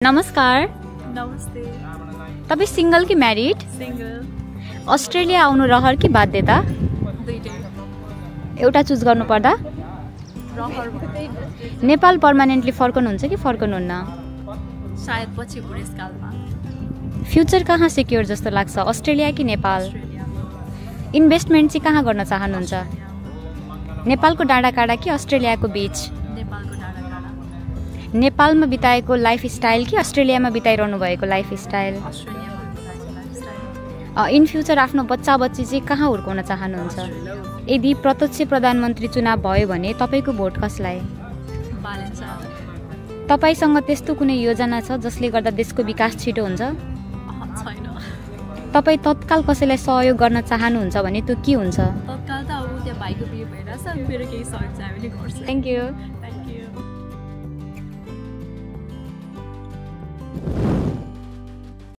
नमस्कार। नमस्ते। तपाईं सिंगल कि म्यारिड? सिंगल। अस्ट्रेलिया आउनु रहर कि बाध्यता? दुईटै। एउटा चुज गर्नु पर्दा रहर। नेपाल पर्मानेन्टली फर्कनुहुन्छ कि फर्कनुहुन्न? सायद पछि बुढेसकालमा। फ्युचर कहाँ सिक्योर जस्तो लाग्छ, अस्ट्रेलिया कि नेपाल? अस्ट्रेलिया। इन्भेस्टमेन्ट चाहिँ कहाँ गर्न चाहनुहुन्छ? नेपालको डाँडाकाँडा कि अस्ट्रेलियाको बीच? नेपालको डाँडाकाँडा। नेपालमा बिताएको लाइफस्टाइल कि अस्ट्रेलियामा बिताइरहनु भएको लाइफस्टाइल? अस्ट्रेलियामा बिताएको लाइफस्टाइल। इन फ्युचर आफ्नो बच्चा बच्ची चाहिँ कहाँ हुर्काउन चाहनुहुन्छ? यदि प्रत्यक्ष प्रधानमन्त्री चुनाव भयो भने तपाईँको भोट कसलाई? बालन शाह। तपाईँसँग त्यस्तो कुनै योजना छ जसले गर्दा देशको विकास छिटो हुन्छ? छैन। तपाईँ तत्काल कसैलाई सहयोग गर्न चाहनुहुन्छ भने त्यो के हुन्छ? तत्काल त अब त्यहाँ भाइको बिहे भइरहेछ, मेरो केही सहयोग चाहिँ हामीले गर्छौँ। Thank you.